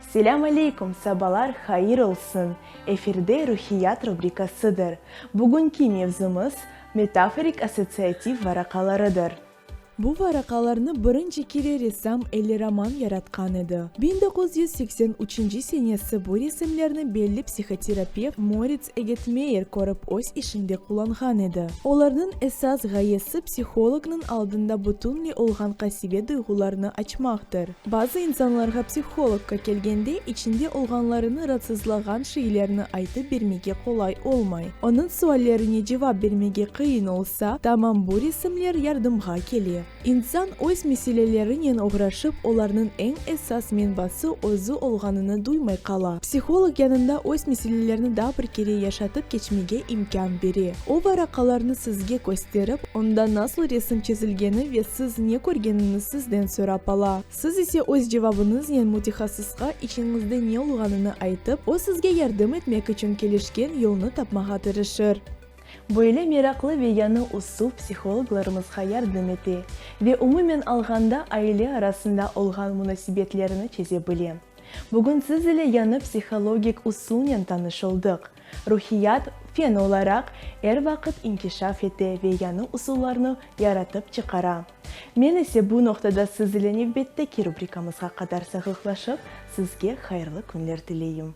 Selâm aleykum, sabalar hayır olsun! Efirde Ruhiyat rubrikasıdır. Bugünki mevzumız, metaforik assotsiativ varaqalarıdır. Bu varaqalarnı birinci kere ressam Elli Roman yaratqan edi. 1983 senesi bu resimlerni belli psihoterapevt Morits Egetmeyer körip öz işinde qullanğan edi. Olarnıñ esas ğayesi psiholognıñ aldında bütünley olğan qasevet duyğularını açmaqtır. Bazı insanlarğa psihologqa kelgende içinde olğanlarını raatsızlağan şeylerni aytıp bermege qolay olmay. Onıñ suallerine cevap bermege qıyın olsa, tamam bu resimler yardımğa kele. İnsan öz meselelerinen oğraşıp, olarnıñ eñ esas menbası özü olğanını duymay qala. Psiholog yanında öz meselelerini daa bir kere yaşatıp keçmege imkân bere. O varaqalarnı sizge kösterip, onda nasıl resim çizilgeni ve siz ne körgeniñiz sizden sorap ala. Siz ise öz cevabıñıznen mütehassısqa içiñizde ne olğanını aytıp, o sizge yardım etmek içün kelişken yolnı tapmağa tırışır. Böyle meraqlı ve yañı usul psihologlarımızğa yardım ete ve umumen alğanda aile arasında olğan munasebetlerni çeze bile. Bugün siz ile yañı psihologik usulnen tanış oldıq. Ruhiyat, fen olaraq, er vaqıt inkişaf ete ve yañı usullarnı yaratıp çıqara. Men ise bu noqtada siz ile nevbetteki rubrikamızğa qadar sağlıqlaşıp, sizge hayırlı künler tileyim.